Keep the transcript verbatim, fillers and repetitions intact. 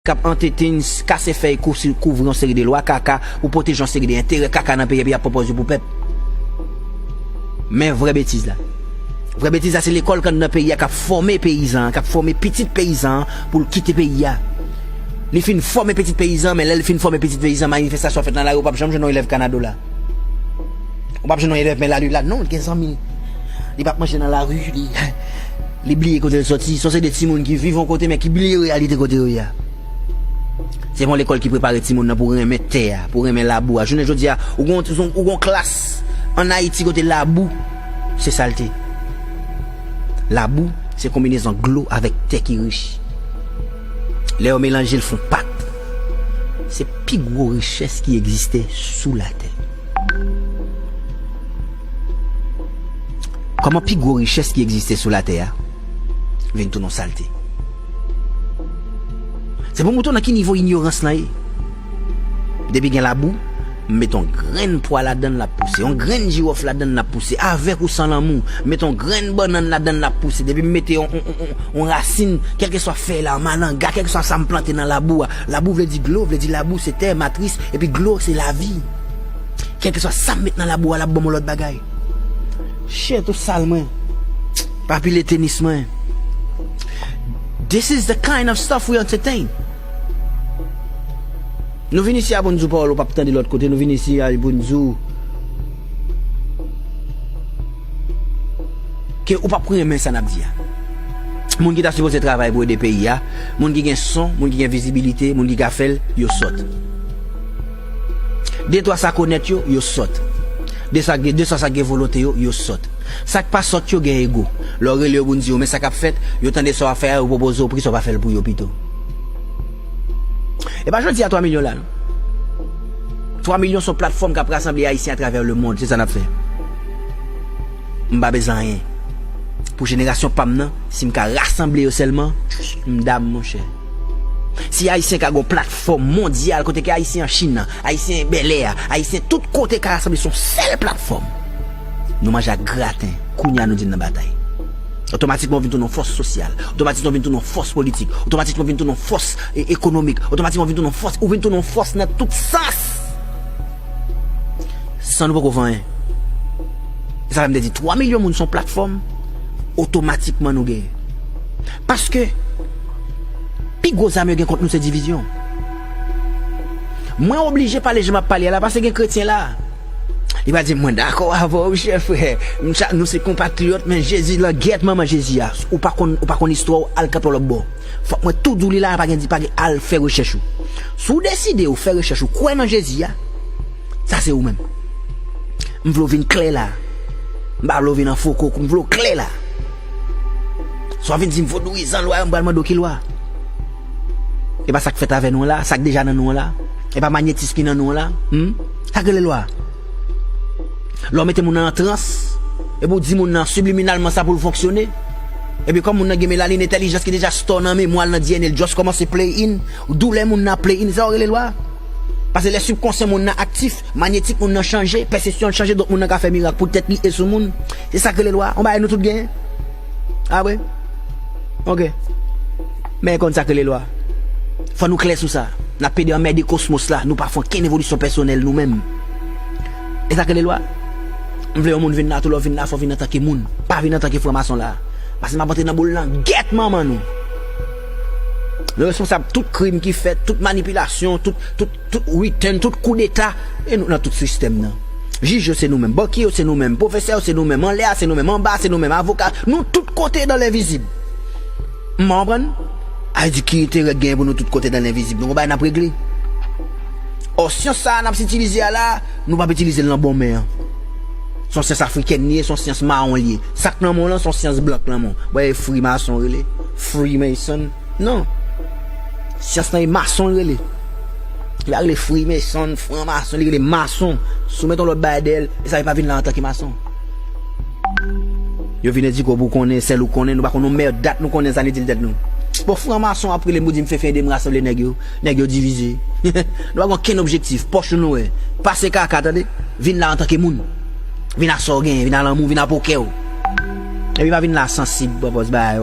k ap antetenn, kase fèy, kouvri yon seri de lwa kaka pou pwoteje yon seri de enterè kaka nan peyi, epi y ap pwopoze pou pèp. Men vrè betiz la. Vrè betiz la, se lekòl k anndan peyi a k ap fòme peyizan an, k ap fòme pitit peyizan an pou l kite peyi a. Li fin fòme pitit peyizan, men lè l fin fòme pitit peyizan, manifestasyon fèt nan lari, ou p ap janm jwenn yon elèv Kanado la. Ou p ap jwenn yon elèv Men Lali la, non, li gen zanmi. Li p ap manje nan lari, li, li bliye kote l soti. Se yon seri de timoun ki viv yon kote, men ki bliye reyalite kote yo ye a. Se yon lekòl ki prepare timoun nan pou renmen tè a, pou renmen labou a. Jounen jodi a, ou gon, ou gon klas ann Ayiti kote labou, se salte. Labou, se konbinezon dlo avèk tè ki rich. Lè yo melanje l fè yon pat, se pi gwo richès ki egziste sou latè. Kòman pi gwo richès ki egziste sou latè a vin tounen yon salte? Se pou montre w nan ki nivo inyorans lan ye. Depi gen labou, m mete yon grenn pwa ladan l, l ap pouse. Yon grenn jiwòf ladan l, l ap pouse. Avèk ou san lanmou, m mete yon grenn bannann ladan l, l ap pouse. Depi m mete yon, yon, yon, yon, yon rasin, kèlkeswa fèy la, malanga, kèlkeswa sa m plante nan labou a. Labou vle di dlo, vle di labou se tè, matris, epi dlo se lavi. Kèlkeswa sa m met nan labou a, l ap ban m yon lòt bagay. Shit, ou sal mwen. Pa pile tenis mwen. This is the kind of stuff we entertain. Nou vin isi a pou n di w pawòl ou p ap tande lòt kote, nou vin isi a pou n di w ke ou p ap renmen sa n ap di a. Moun ki ta sipoze travay pou ede peyi a, moun ki gen son, moun ki gen vizibilite, moun ki ka fè l, yo sòt. De twa sa k onèt yo, yo sòt. De sa, de twa sa k gen volonte yo, yo sòt. Sa k pa sòt yo gen ego. Lè w rele yo pou n di yo, men sa k ap fèt, yo tande sa w ap fè a, yo pwopoze w pri sa w pa fè l pou yo pito. E pa jodi a twa milyon la, non. Twa milyon se yon platfòm k ap rasanble Ayisyen atravè lemonn, se sa n ap fè. M pa bezwen anyen. Pou jenerasyon pa m nan, si m ka rasanble yo sèlman, m dam, monchè. Si Ayisyen ka gon platfòm mondyal kote ke Ayisyen an Chin nan, Ayisyen Bèlè a, Ayisyen tout kote ka rasanble sou yon sèl platfòm, nou manje ak graten, kounye a nou di n nan batay. Otomatikman, ou vin tounen yon fòs sosyal. Otomatikman, ou vin tounen yon fòs politik. Otomatikman, ou vin tounen yon fòs, e, ekonomik. Otomatikman, ou vin tounen yon fòs, ou vin tounen yon fòs nan tout sans. San nou poko fè anyen. E sa fè m te di, twa milyon moun sou yon platfòm, otomatikman nou genyen. Paske, pi gwo zam yo gen kont nou se divizyon. Mwen oblije pale jan m ap pale a la, paske gen kretyen la. Li va di, "Mwen dakò avè w, chè frè. M cha-, nou se konpatriyòt, men Jezi lan gèt manman Jezi a." Ou pa konn, ou pa konn istwa w, al kanpe w lòt bò. Fòk mwen tou di w li la, pa gen di, pa gen, al fè rechèch ou. Si w deside w fè rechèch ou, kwè nan Jezi a, sa se ou menm. M vle w vin klè la. M pa vle w vin an fo koko, m vle w klè la. Si w ap vin di m vodouyizan, lwa yo, m pral mande w ki lwa. E pa sa k fèt avè nou an la, sa k deja nan nou an la. E pa manyetis ki nan nou an la. Hmm? Sa k rele lwa? Lè w mete moun nan an trans, epi w di moun nan sibliminalman sa pou l fonksyone. Epi kòm moun nan gen melanin entèlijans ki deja store nan memwa l, nan D N A l, just kòmanse play in, doulè moun nan ap play in, se sa w rele lwa? Paske lè sibkonsyan moun nan aktif, manyetik moun nan chanje, pèsepsyon l chanje, donk moun nan ka fè mirak pou tèt li e sou moun. Se sa k rele lwa? Yon bagay nou tout genyen? Ah wi? Ok. Men konn sa k rele lwa. Fò nou klè sou sa. N ap pede anmède kosmos la, nou pa fè okenn evolisyon pèsonèl nou menm. E sa k rele lwa? M vle yon moun vin la, tou lè w vin la, fò w vin antanke moun. Pa vin antanke franmason la. Paske m ap antre nan boul lan, gèt manman nou. Nou responsab tout krim ki fèt, tout manipilasyon, tout, tout, tout return, tout koudeta, e nou nan tout sistèm nan. Jij yo se nou menm, bankye yo se nou menm, pwofesè yo se nou menm, anlè a se nou menm, anba a se nou menm, avoka, nou tout kote dan lenvizib. M pa konprann. Ay di ki enterè k genyen pou nou tout kote dan lenvizib, nou gon bagay n ap regle. Ò, syans sa a n ap itilize a la, nou p ap itilize l nan bon men an. Se yon syans afrikèn li ye, se yon syans mawon li ye. Sa k nan men w lan, se yon syans blan k nan men w. Bon, e frimason rele. Freemason. Non. Syans lan e mason l rele. Li pa rele Freemason, franmason, li rele mason. Si w mete yon lòt bagay dèyè l, e sa li pa vin la antanke mason. Yo vin edike w pou w konnen sèl ou konnen, nou pa konn yon mèd dat nou konnen sa li di l tèt nou. Bon, franmason ap rele m pou di m Fefe ede m rasanble nèg yo. Nèg yo divize. Nou pa gen okenn objektif, pòch nou nou wè. Pase kaka, tande. Vin la antanke moun. Vin ak sa w genyen, vin ak lanmou, vin ak pokè w. Epi pa vin la sansib, pwopòz bagay.